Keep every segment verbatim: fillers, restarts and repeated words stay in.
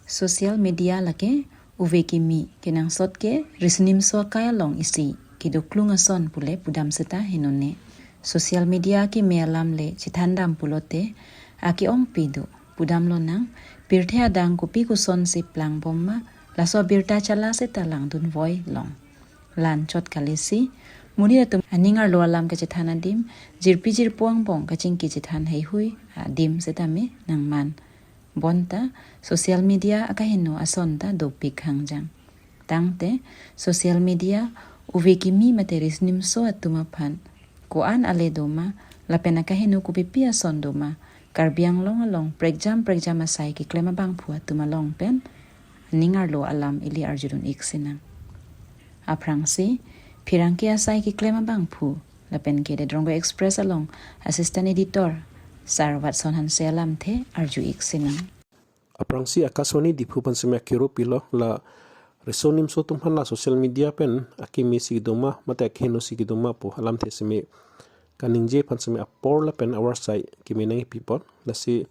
Social media lake ove kimi kenangsot ke risinimso akai along isi kedoklung ason pule pudam seta henone. Social media akeme alam le chethandam pulote ake-ongpi do pudam lonang, pirthe adang kopi kosonsi plang bom ma, laso abirta chala seta langdun voi long. La-anchot kalisi, monit atum aning arlo alam kachethan adim, jirpi jirpo angbong kachingki chethan heihui adim setame nangman. Bonta social media akaheno ason ta dopik hangjang. Tangte social media ove kimi mate risinimso atum aphan ko-an ale doma, lapen akaheno kopipi ason doma, Karbi Anglong along prekjam prekjam asai keklem abangphu atum along pen aning arlo alam ili arjudun-ik sinang. Aphrangsi, pherangke asai keklem abangphu lapen ke The Drongo Express along Assistant Editor Sar Watson Hanse alamthe arju-ik sinang. Aphrangsi Akashvani Diphu aphan seme akero pilo, la riso nimso atum aphan la social media pen akeme si kedoma mate akeheno si kedoma pu alamthe seme kaningje aphan seme apor lapen awarsai keme nangkepipon. Lasi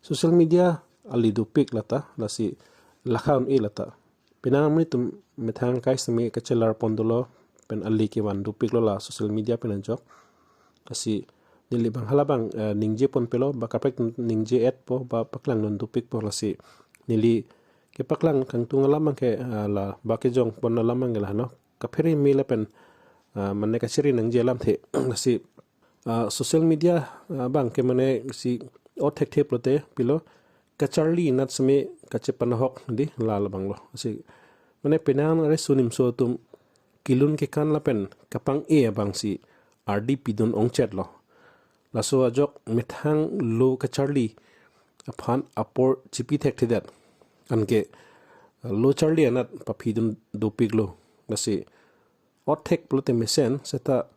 social media ale dopik lata, lasi lakha un-e lata. Penang amonit atum methang akai seme kachelar pon dolo, pen ale kevan dopiklo la social media pen ajok. Lasi neli bang halabang, eh, ningje pon pelo, ba kaprek ningje-et po, ba paklang non dopik po, lasi neli kepaklang kangtung alam abangke, eh, la ba kejong pon alam abangke la no kaphere me lapen, eh, mane kachiri nangji alamthe. Lasi, eh, social media, eh, abangke mane si o thekthe pulote pilo, kacharli anat seme kachepanahok di la labanglo. Lasi mane penang riso nimso atum kelun kekan lapen kapang-e abangsi ardi pidun ongchetlo. Laso ajok methang lo kacharli aphan apor chipi thekthedet. Anke lo charli anat paphidun dopiklo. Lasi o thek pulote mesen, seta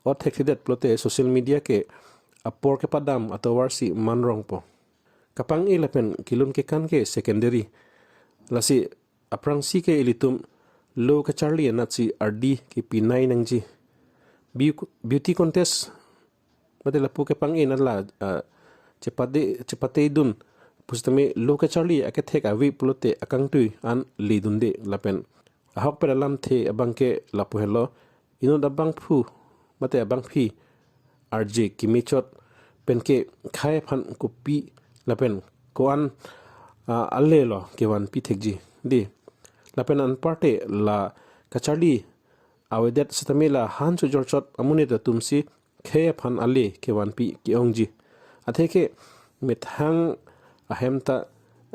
o thekthedet pulote social media ke apor kepadam atovarsi manrongpo. Kapang-e lapen kelun kekan ke secondary. Lasi aphrangsi ke ilitum lo kacharli anatsi ardi kepinai nangji. Beau-, beauty contest mate lapu kepang-e anat la, ah, chepate, chepatedun pusitame lo kacharli akethek ave pulote akangtui an ledunde lapen ahokpet alamthe abangke lapu helo, inut abangphu mate abangphi arje kemechot penke khei aphan kopi lapen ko-an, ah, alelo kevanpi thekji di. Lapen anparte la kacharli avedet setame la han chojorchot amonit atumsi khei aphan ale kevanpi ke-ongji. Atheke methang ahem ta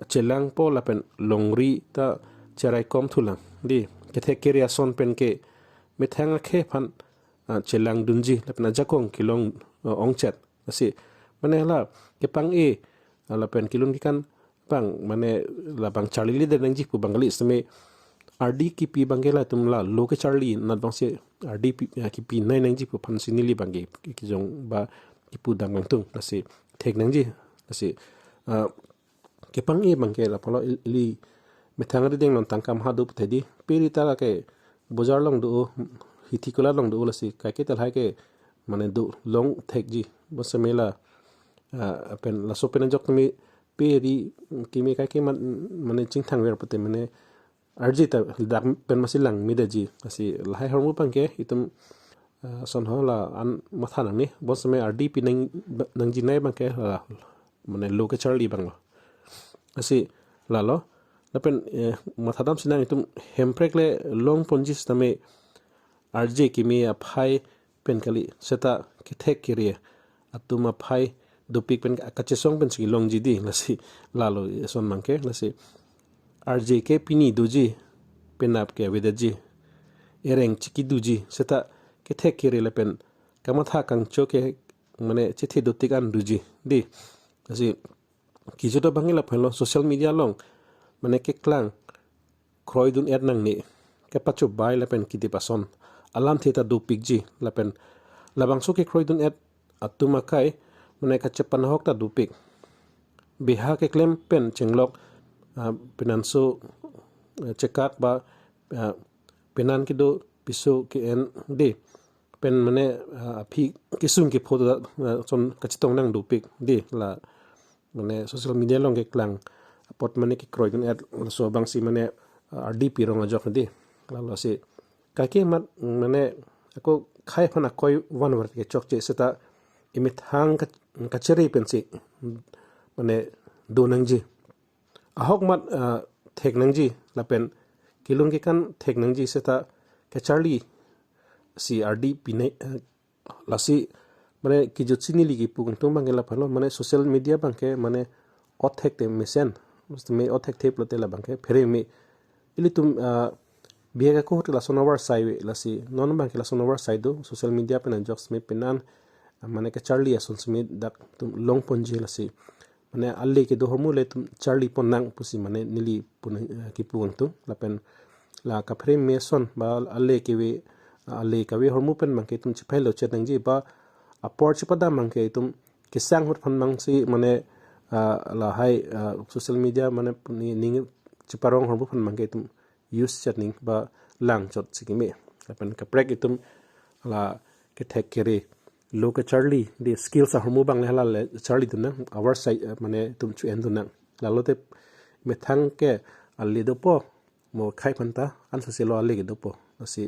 chelangpo lapen longri ta cheraikom thulang di. Kethek kere ason penke methang akhei aphan, ah, chelangdunji lapen ajakong kelong, ah, ongchet. Lasi mane la kepang-e, ah, lapen kelun kekan abang mane labang charliledet nangji pu abang kali, seme ardi kepi abangke latum la lo kacharli anat abangsi ardi pi, ah, kepinai nangji pu aphansi neli abangke kejong ba kepudam kangtung. Lasi thek nangji. Lasi, ah, kepang-e abangke lapolo il-, ili methang arideng non tangka maha do puthedi. Pe ri ta lake bojar along do, hithi kola along do, lasi kaike ta lahai ke mane do long thekji. Bonseme la, ah, pen laso pen ajok tumi pe ri keme kaike man, mane chingthangver pute mane arje ta dak pen masi langmedetji. Lasi lahai ahormu abangke itum, ah, sonho la-an matha nangne. Bonseme ardi pinang, nangjinei abangke la mane lo kacharli abanglo. Lasi lalo. Lapen, eh, mathadam sinang itum hemprek le longponji setame arje keme aphai pen kali, seta kethek kere atum aphai dopik pen kachesong pensi longji di. Lasi lalo eson abangke. Lasi arje ke pini doji, penap ke avedetji, ereng chiki doji, seta kethek kere lapen kamatha kangcho ke mane chethe dotik an doji di. Lasi kejut abangke lapu helo, social media along mane keklang kroidun-et nangne, kepachobei lapen kedip ason alamthe ta dopikji lapen labangso kekroidun-et atum akai mane kachepanahok ta dopik. Beha keklem pen chenglok, ah, penanso, eh, chekak ba, ah, penan kedo piso ke-en de pen mane, ah, aphi kesung kepho ta, ah, son kachetong nang dopik de la mane social media along keklang apot mane kekroi dun-et, laso abangsi mane, ah, ardi pirong ajok di. Lalo si kaike mat mane ako khei aphan akoi vanver kechokche seta emethang ka-, kachere pensi mane do nangji. Ahok mat, ah, thek nangji lapen kelun kekan thek nangji seta kacharli si ardi pinai, ah, lasi mane kejutsi neli kipu kangtung abangke laphanlo, mane social media abangke mane othek te mesen, mane othek theplote labangke phere me. Ilitum, ah, bihek ako hotel lason avarsai ave, lasi non abangke lason avarsai do, social media pen ajok seme penan, ah, mane kacharli ason seme dak tum longponji lasi. Mane ale kedo ahormu le tum charli pon nang pusi mane neli pun, eh, kipu kangtung lapen la kaphere me ason ba ale kave, ale kave ahormu pen abangke itum chephailo chet nangji ba apor chepadam abangke itum kesang ahut aphan abangsi mane, ah, lahai, ah, social media mane ning, ning cheparong ahormu aphan abangke itum use chet ning ba lang chot si keme. Lapen kaprek itum la kethek kere lo kacharli di skills ahormu abang le hala le charli dun nang, avarsai, eh, mane itum chu-en dun nang. Lalote methang ke ale dopo, mo khei aphanta ansose lo ale ke dopo. Lasi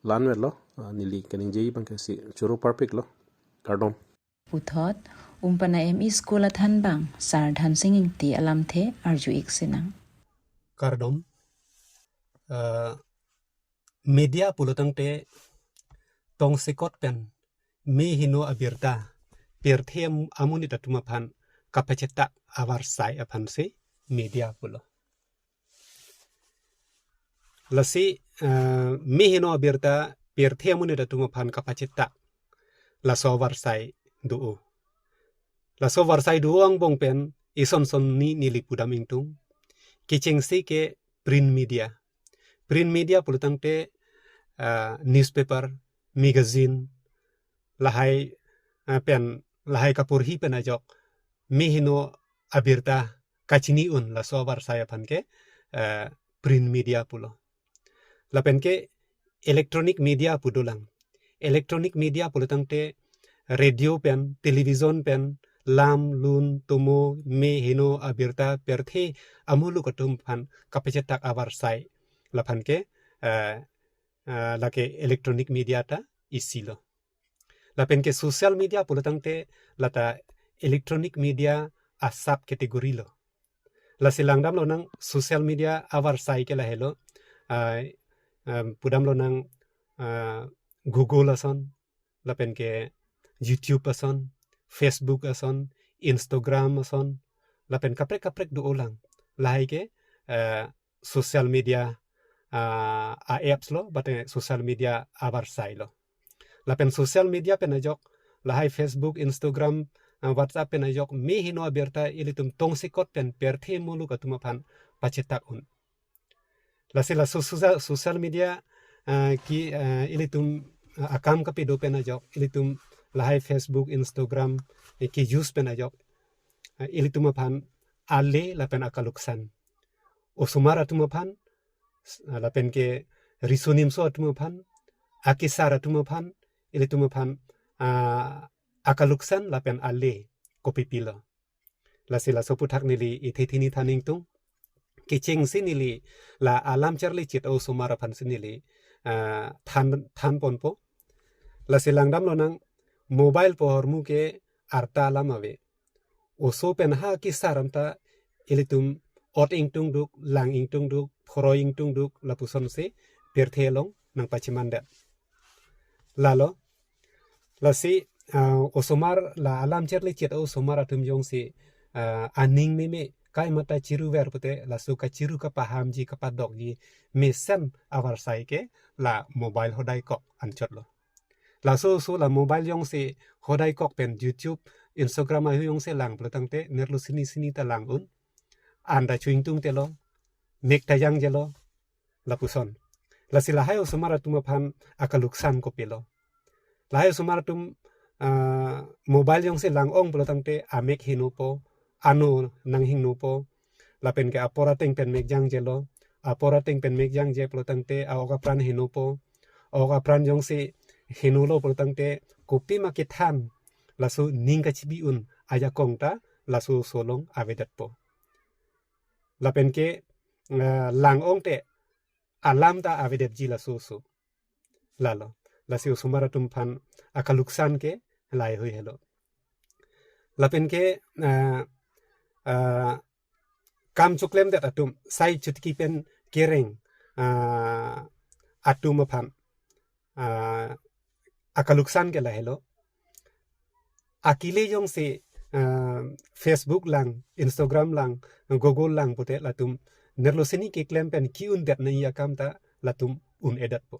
la-anvetlo, ah, neli kaningje abangke si choro parpiklo. Kardom. Puthot, Umpana M E School athan abang, Sar Dhansing Ingti alamthe arju-ik sinang. Kardom. Eh, media pulo tangte tongsekot pen me heno abirta pirthe am-, amonit atum aphan kapachetak avarsai aphansi media pulo. Lasi, eh, me heno abirta pirthe amonit atum aphan kapachetak laso avarsai do-o. Laso avarsai do-o angbong pen ison son ni neli pudam ingtung. Kechengsi ke print media. Print media pulo tangte, eh, newspaper, magazine, lahai, eh, pen, lahai kaporhi pen ajok me heno abirta kachini un laso avarsai aphan ke, eh, print media pulo. Lapen ke electronic media pu dolang. Electronic media pulo tangte radio pen, television pen, lam, lun, tomo, me heno abirta pirthe amuluk atum aphan kapachetak avarsai laphan ke, eh, eh, lake electronic media ta isi lo. Lapen ke social media pulo tangte lata electronic media a-sub category lo. Lasi langdam lonang social media avarsai ke lahelo. Ah, em, pudam lonang, ah, Google ason, lapen ke YouTube ason, Facebook ason, Instagram ason, lapen kaprek kaprek do-o lang. Lahai ke, eh, social media, ah, a-apps lo, bate social media avarsai lo. Lapen social media pen ajok, lahai Facebook, Instagram, ah, WhatsApp pen ajok, me heno abirta ilitum tongsekot pen pirthe muluk atum aphan pachetak un. Lasi laso social, social media, ah, ke, ah, ilitum, ah, akam kapido pen ajok, ilitum lahai Facebook, Instagram, eh, ke-use pen ajok, ah, ilitum aphan ale lapen akaluksan. Osomar atum aphan, s-, ah, lapen ke riso nimso atum aphan, akesar atum aphan, ilitum aphan, ah, akaluksan lapen ale kopipi lo. Lasi laso aputhak neli ithe thini than ingtung. Kechengsi neli la alam charli chit osomar aphansi neli, ah, than, than ponpo. Lasi langdam lonang mobile pu ahormu ke arta alam ave. Oso pen ha kesar anta ilitum ot ingtungduk, lang ingtungduk, phoroi ingtungduk, lapusonsi pirthe along nangpachimandet. Lalo, lasi, ah, osomar la alam charli chit osomar atum jongsi, ah, aning meme kaimata chiruver pute, laso kachiru kapahamji kapadokji mesen avarsai ke la mobile hodai kok anchot lo. Laso oso la mobile jongsi hodai kok pen YouTube, Instagram ahu jongsi lang pulo tangte nerlo sini sini ta lang un. Anta chu ingtungte lo, mek ta jangjelo, lapuson. Lasi lahai osomar atum aphan akaluksan kopi lo. Lahai osomar atum, ah, mobile jongsi lang-ong pulo tangte amek henopo, ano nanghingnopo, lapen ke apor ateng pen mek jangjelo, apor ateng pen mek jangje pulo tangte a-ok apran henopo, a-ok apran jongsi henolo pulo tangte kopima kethan laso ning kachibi un ajakong ta laso oso along avedetpo. Lapen ke, eh, lang-ong te alam ta avedetji laso oso. Lalo. Lasi osomar atum aphan akaluksan ke lahai hui helo. Lapen ke, eh, eh, kam choklemdet atum, sai chotiki pen kereng, eh, atum aphan, eh, akaluksan ke lahelo. Akile jongsi, eh, Facebook lang, Instagram lang, Google lang pute latum nerlo sini keklem pen ki-undet nangji akam ta latum un-edetpo.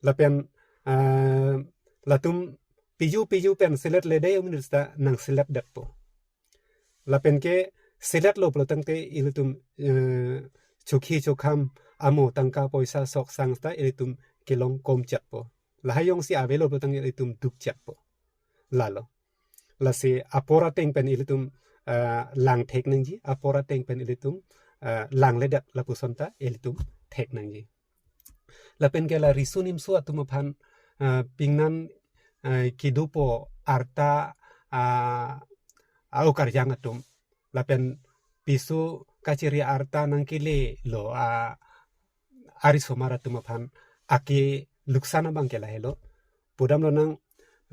Lapen, eh, latum piju piju pen selet ledei amonit ta nangseletdetpo. Lapen ke seletlo pulo tangte ilitum, eh, chokhi chokham amo tangka poisa sok sang ta ilitum kelong komchetpo. Lahai jongsi avelo pulo tangte ilitum dukchetpo. Lalo. Lasi apor ateng pen ilitum, eh, lang thek nangji, apor ateng pen ilitum, eh, langledet lapuson ta ilitum thek nangji. Lapen ke la riso nimso atum aphan, eh, pingnan, eh, kedopo arta, ah, a-okarjang atum. Lapen piso kachiri arta nangkelelo, ah, arisomar atum aphan akeluksan abang ke lahelo. Pudamlonang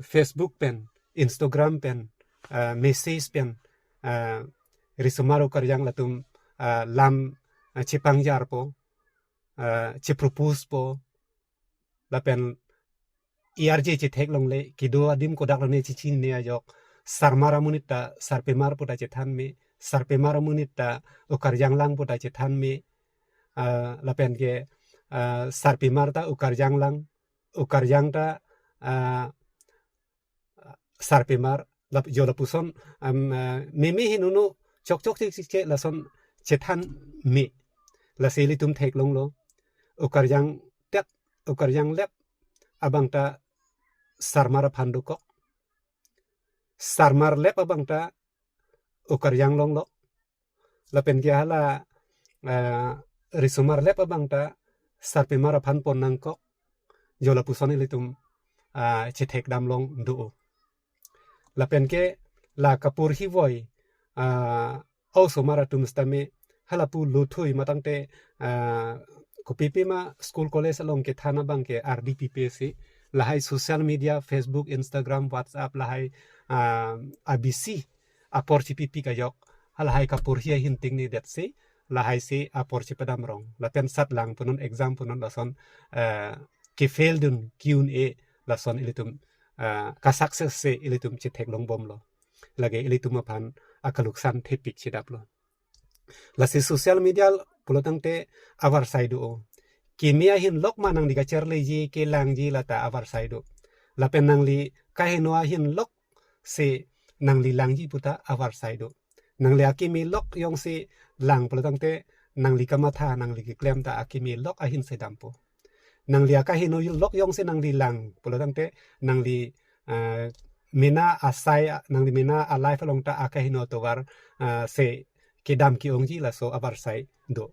Facebook pen, Instagram pen, eh, message pen, eh, risomar okarjang latum, eh, lam, eh, chepangjarpo, eh, cheproposepo, lapen E R J chetheklongle, kedo adim kodak lone chechinine ajok, sarmar amonit ta sarpimar pu ta chethan me, sarpimar amonit ta okarjang lang pu ta chethan me, eh, lapen ke, eh, sarpimar ta okarjang lang, okarjang ta, eh, sarpimar, lap-, jo lapuson, em, eh, meme hin uno chokchok chikchik che lason chethan me. Lasi ilitum theklonglo. Okarjang tet, okarjang lep abang ta sarmar aphan dokok. Sarmar lep abang ta okarjang longlo. Lapen ke hala, eh, risomar lep abang ta sarpimar aphan pon nangkok. Jo lapuson ilitum, ah, chethekdam long do. Lapen ke la kaporhi voi, ah, osomar atum sitame halapu lothui matangte, ah, kopipi ma school college along kethan abang ke ardi pipe si, lahai social media, Facebook, Instagram, WhatsApp, lahai, ah, abisi apor chipipik ajok, halahai kaporhi ahin tingnedetsi, lahai si apor chipadam rong. Lapen sat lang punon, exam punon lason, eh, kefail dun ki-un-e lason ilitum, eh, kasuccess si ilitum chetheklongbomlo. Lake ilitum aphan akaluksan thepik chedaplo. Lasi social media pulo tangte avarsai do. Keme ahin lok ma nangli kacharliji, kelangji lata avarsai do. Lapen nangli kaheno ahin lok si nangli langji pu ta avarsai do. Nangli akeme lok jongsi lang pulo tangte nangli kamatha, nangli keklem ta akeme lok ahin si dampo. Nangli akaheno lok jongsi nangli lang pulo tangte nangli, eh, mena asai, nangli mena a-life along ta akaheno tovar, eh, si kedam ke-ongji laso avarsai do.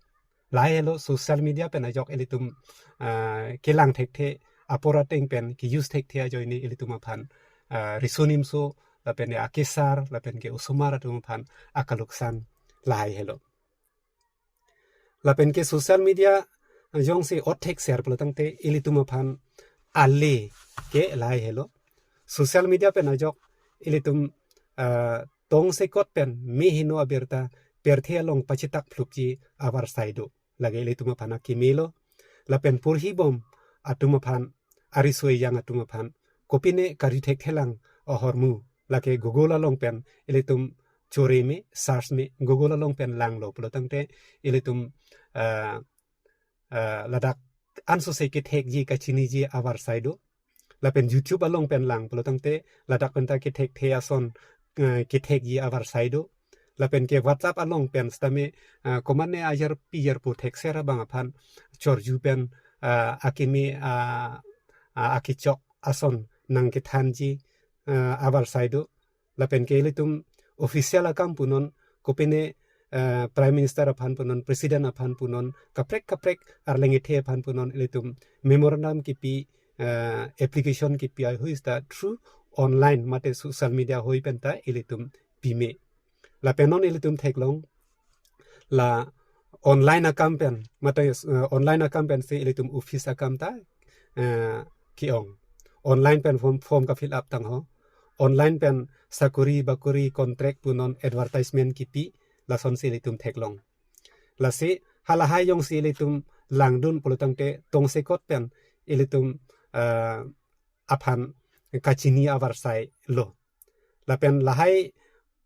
Lahelo social media pen ajok ilitum, ah, kelang thekthe, apor ateng pen ke-use thekthe ajoine ilitum aphan, ah, riso nimso, lapen ke akesar, lapen ke osomar atum aphan akaluksan lahai helo. Lapen ke social media jongsi ot thekser pulo tangte ilitum aphan ale ke lahai helo. Social media pen ajok ilitum, ah, tongsekot pen meheno abirta pirthe along pachitak phlukji avarsai do. Lake ilitum aphan akemelo. Lapen porhibom atum aphan, ariso ejang atum aphan, kopine kari thekthelang ahormu, lake Google along pen ilitum chore me, search me, Google along pen langlo pulo tangte ilitum, ah, ah, ladak ansose kethekji kachiniji avarsai do. Lapen YouTube along pen lang pulo tangte ladak pen ta kethekthe ason, eh, kethekji avarsai do. Lapen ke WhatsApp along pen sitame, eh, komatne ajar pi jar pu thekser abang aphan chorju pen, eh, akeme, ah, ah, akechok ason nangkethanji, eh, avarsai do. Lapen ke ilitum official akam punon, kopine, eh, Prime Minister aphan punon, President aphan punon, kaprek kaprek arleng ethe aphan punon ilitum memorandum kipi, eh, application kipi ai hui sita through online mate social media hui pen ta ilitum pime. Lapen non ilitum theklong, La online akam pen, mate, eh, online akam pensi ilitum office akam ta, eh, ke-ong. Online pen form, form ka-fill up tangho. Online pen sakuri bakuri contract pu non advertisement kipi, lasonsi ilitum theklong. Lasi halahai jongsi ilitum langdun pulotangte tongsekot pen ilitum, eh, aphan kachini avarsai lo. Lapen lahai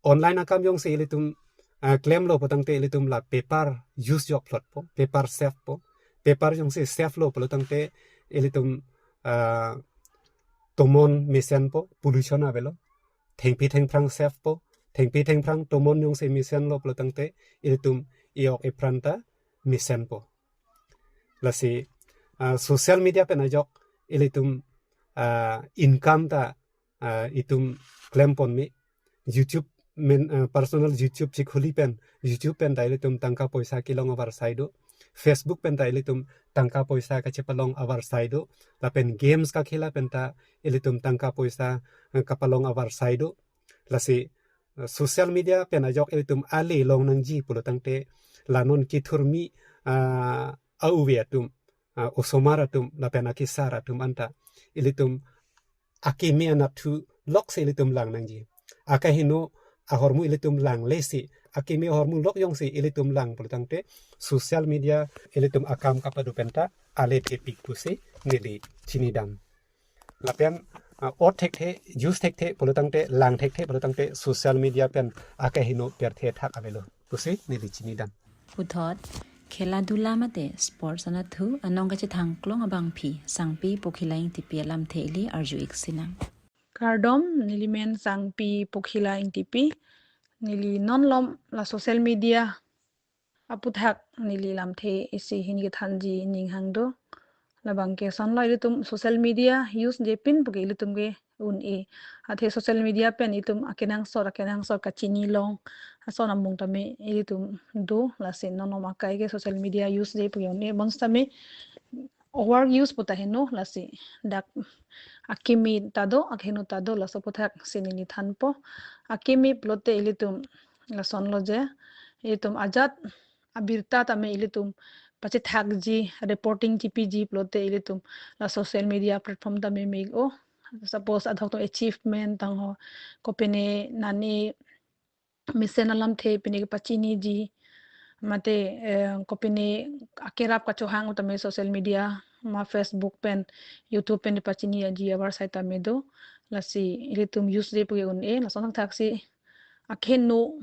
online akam jongsi ilitum, eh, klemlo pulotangte ilitum la paper use jok phlotpo, paper save po. Paper jongsi save lo pulotangte ilitum, eh, tomon mesenpo, pollution avelo. Thengpi thengphrang save po, thengpi thengphrang tomon jongsi mesenlo pulotangte ilitum ejok epran ta mesenpo. Lasi, ah, social media pen ajok ilitum, ah, income ta, ah, itum klempon me. YouTube men, ah, personal YouTube chikhuli pen, YouTube pen ta ilitum tangka poisa kelong avarsai do. Facebook pen ta ilitum tangka poisa kachepalong avarsai do. Lapen games kakhela pen ta ilitum tangka poisa, eh, kapalong avarsai do. Lasi, eh, social media pen ajok ilitum ale long nangji pulotangte la non kethurmi, ah, a-uve atum, ah, osomar atum, lapen akesar atum anta ilitum akeme anatthu loksi ilitum lang nangji. Akeheno ahormu ilitum langlesi, akeme ahormu lok jongsi ilitum lang pulotangte social media ilitum akam kapado pen ta ale thepik pusi neli chinidam. Lapen, ah, ot thekthe, use thekthe pulotangte, lang thekthe pulotangte social media pen akeheno pirthe thak avelo pusi neli chinidam. Puthot, khela dula mate sports anatthu anong kachethang klong abangpi Sangpi Pokhila Ingtipi alamthe ili arju-ik sinang. Kardom, neli men Sangpi Pokhila Ingtipi. Neli non malom la social media aputhak neli lamthe isi hini kethanji ninghang do. Labangke sonlo ilitum social media use jepin puke ilitum ke un-e. Athe social media pen itum akenangsot, akenangsot kachini long ason amung tame ilitum do, lasi non malom akai ke social media use je puke un-e. Bonsitame over use puta heno, lasi dak akeme ta do, akeheno ta do, laso aputhak si neli thanpo. Akeme pulote ilitum lasonlo je, ilitum ajat abirta tame ilitum pachethakji, reporting chipiji pulote ilitum la social media platform tame me-ik-o. Suppose adhok atum achievement tangho, kopine nani mesen alamthe pine kepachiniji, mate, eh, kopine akerap kachohang tame social media, ma Facebook pen, YouTube pen pachini aji avarsai tame do. Lasi ilitum use je puke un-e, lason thakthaksi akeheno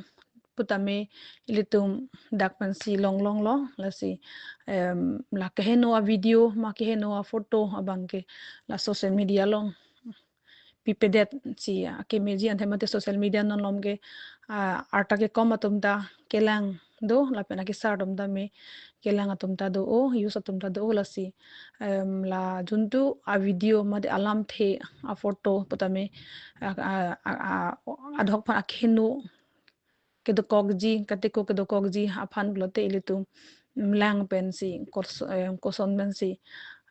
putame ilitum dak pensi longlonglo, lasi, em, la keheno avideo ma keheno aphoto abangke la social media along pipedet si akemeji, anthe mate social media non malom ke, ah, arta kekom atum ta kelang do, lapen akesar atum tame kelang atum ta do-o, use atum ta do-o, lasi, em, la juntu avideo mate alamthe aphoto putame, ah, ah, ah, ah, adhok aphan akeheno kedokokji, kateko kedokokji aphan pulote ilitum, mm, lang pensi, kos-, eh, koson pensi,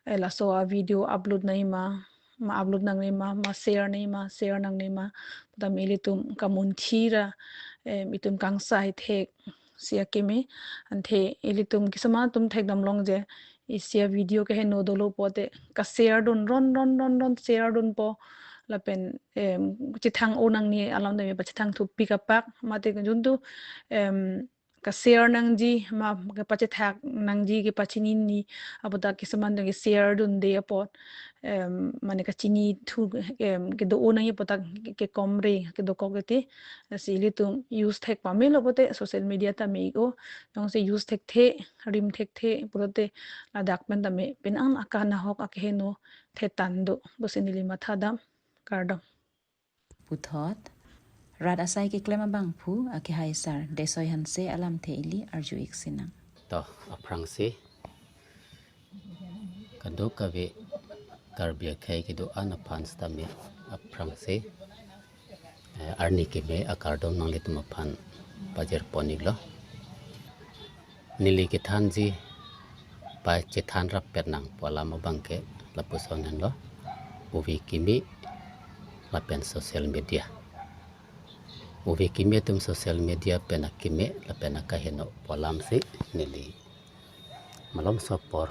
eh, laso avideo upload nangjima, ma upload nangjima, ma share nangjima, share nangjima, putame ilitum kamunthira, eh, itum kangsai thek si akeme, anthe ilitum kisama atum thekdam long je, isi avideo keheno dolo pulote kashare dun ron ron ron ron share dunpo, lapen, em, chethang-o nangne alam tame pachethang thupi kapak, mate juntu, em, kashare nangji ma kepachethak nangji kepachinine aputhak kisama atum ke share dunde apot, em, mane kachini thu, em, kedo-o nangji aputhak ke, kekom re, kedokok ete, lasi ilitum use thek pamelo pulote social media tame ik-o, jongsi use thekthe, rim thekthe pulote ladak pen tame penang akanahok akeheno thetan do pusi neli mathadam. Kardom. Puthot, rat asai keklem abangphu akehai sar Desoi Hanse alamthe ili arju-ik sinang. To, aphrangsi kadokave Karbi akhei kedo-an aphan sitame aphrangsi, eh, arni keme akardom nanglitum aphan pajirpon-iklo. Neli kethanji pachethan rappet nang pu alam abangke lapuson henlo, ove kimi lapen social media. Ove kimi atum social media pen akeme lapen akaheno pu alam si neli malomso apor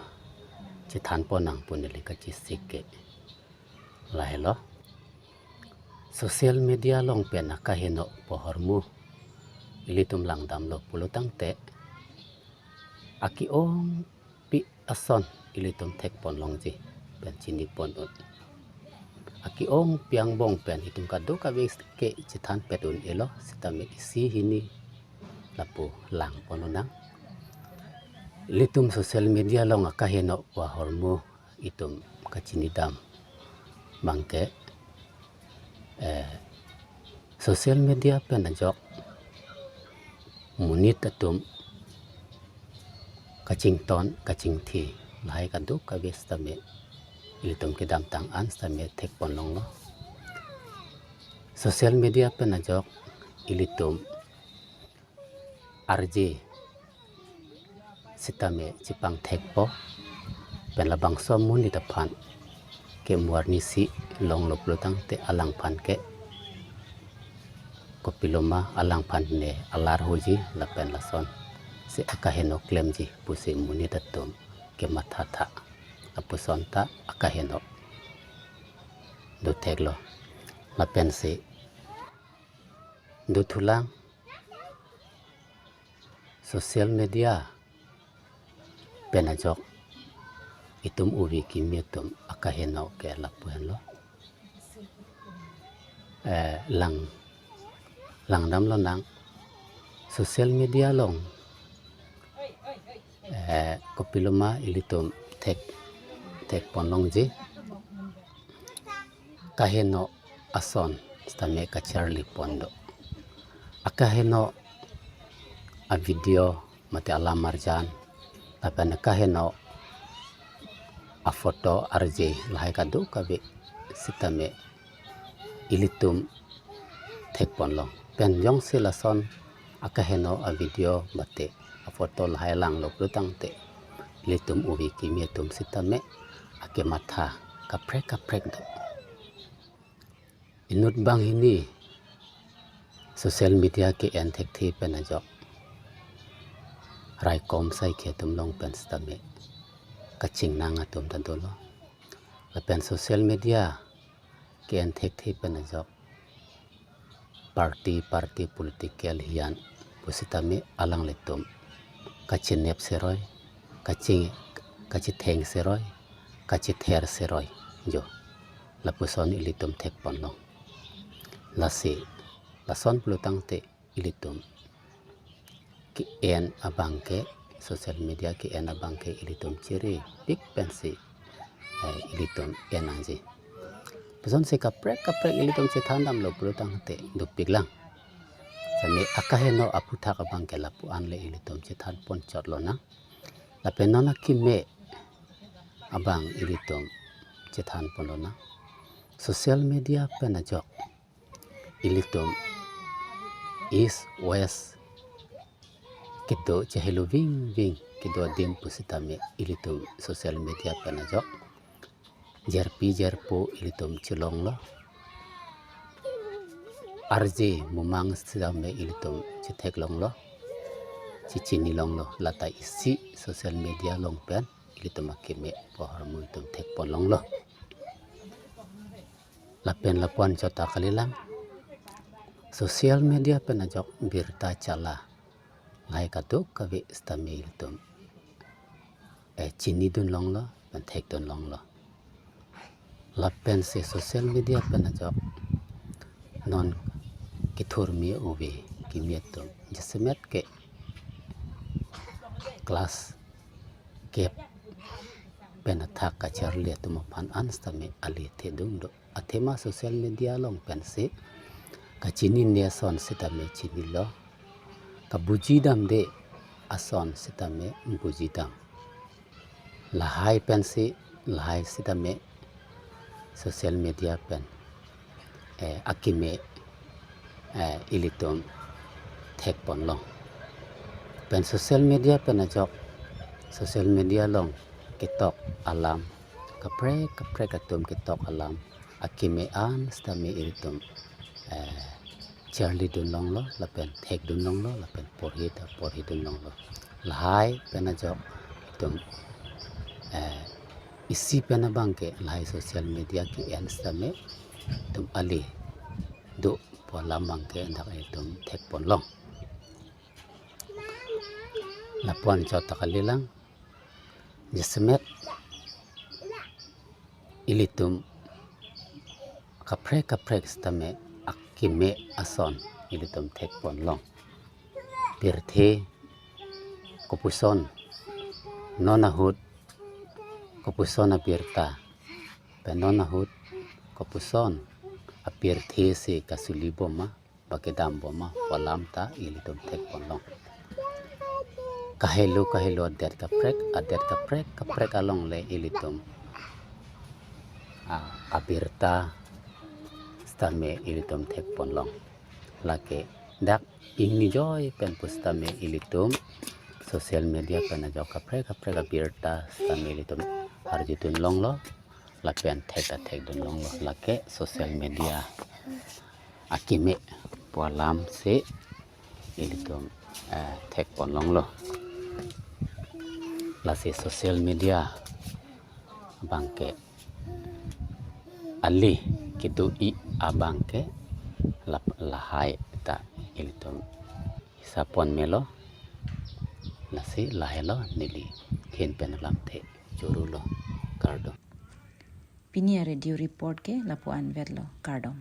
chethanpon nang pu neli kachesik ke lahelo. Social media along pen akaheno pu ahormu ilitum langdamlo pulo tangte, ake-ongpi ason ilitum thekpon longji pen chinipon un. Ake-ongpi angbong pen itum kadokave ke chethanpet un-elo sitame isi hini lapu langpon un nang. Ilitum social media along akaheno pu ahormu itum kachinidam abangke, eh, social media pen ajok monit atum kachington kachingthi lahai kadokave sitame ilitum kedamtang an sitame thekpon longlo. Social media pen ajok ilitum arje sitame chepangthekpo pen labangso amonit aphan ke mo arnisi longlo pulo tangte alangphan ke kopiloma alangphan ne alar hoji lapen lasonsi akaheno klemji pusi monit atum kemathatha. Lapuson ta akaheno dotheklo. Lapensi dothulang social media pen ajok itum ove kimi atum akaheno ke lapu henlo. Eh, lang, langdamlo nang social media along, eh, kopiloma ilitum thek, thekpon longji. Kaheno ason sitame kacharlipon do. Akaheno avideo mate alamarjan lapen akaheno aphoto arje lahai kadokave sitame ilitum thekpon long. Pen jongsi lason akaheno avideo mate aphoto lahai langlo pulo tangte ilitum ove kimi atum sitame akematha kaprek kaprek do. Inut banghini social media ke-en thekthe pen ajok raikom saikhi atum along pen sitame kachingnang atum ta dolo. Lapen social media ke-en thekthe pen ajok party party political hian pusitame alanglitum kachinep seroi, kaching, kachitheng seroi, kachither seroi jo. Lapuson ilitum thekpon long. Lasi lason pulo tangte ilitum ke-en abangke, social media ke-en abangke ilitum chiripik pensi, eh, ilitum en nangji. Lasonsi kaprek kaprek ilitum chethandamlo pulo tangte dopik lang. Sitame akaheno aphuthak abangke lapu-an le ilitum chethanpon chotlo nang. Lapen non akeme abang ilitum chethanponlo nang. Social media pen ajok ilitum East West kedo chehelo vingving kedo adim pusitame ilitum social media pen ajok jerpi jerpo ilitum chelonglo. Arje mumang sitame ilitum chetheklonglo, chechinilonglo, lata isi social media along pen ilitum akeme pu ahormu itum thekpon longlo. Lapen lapu-an chot ta kalilang. Social media pen ajok birta chala lahai kadokave sitame ilitum, eh, chinidun longlo, pen thekdun longlo. Lapensi social media pen ajok non kethurmi ove kimi atum jasemet ke class kep pen athak kacharli atum aphan an sitame ali thedung do. Athema social media along pensi kachinine ason sitame chinilo, kabujidamde ason sitame bujidam. Lahai pensi lahai sitame social media pen, eh, akeme, eh, ilitum thekpon long. Pen social media pen ajok, social media along ketok alam, kaprek kaprek atum ketok alam akeme an sitame ilitum, eh, charlidun longlo, lapen thekdun longlo, lapen porhi ta porhidun longlo. Lahai pen ajok itum, eh, isi pen abangke lahai social media ke-en sitame itum ali do pu alam abangke dak itum thekponlong. Lapu-an chot ta kalilang, jasemet ilitum kaprek kaprek sitame akeme ason ilitum thekponlong. Pirthe kopuson, non ahut kopuson abirta, pen non ahut kopuson apirthe si kasuli bom ma, pakedam bom ma pu alam ta ilitum thekponlong. Kahelo kahelo adet kaprek, adet kaprek kaprek along le ilitum, ah, abirta sitame ilitum thekponlong. Lake dak ingni joi pen pusitame ilitum social media pen ajok kaprek kaprek abirta sitame ilitum arjudun longlo, lapen thek ta thekdun longlo. Lake social media akeme pu alam si ilitum, eh, thekponlonglo. Lasi social media abangke ali kedo-i abangke lap lahai ta ilitum hisapon melo. Lasi lahelo neli ahin pen alamthe chorulo, kardom. Pini a-radio report ke lapu-an vetlo, kardom.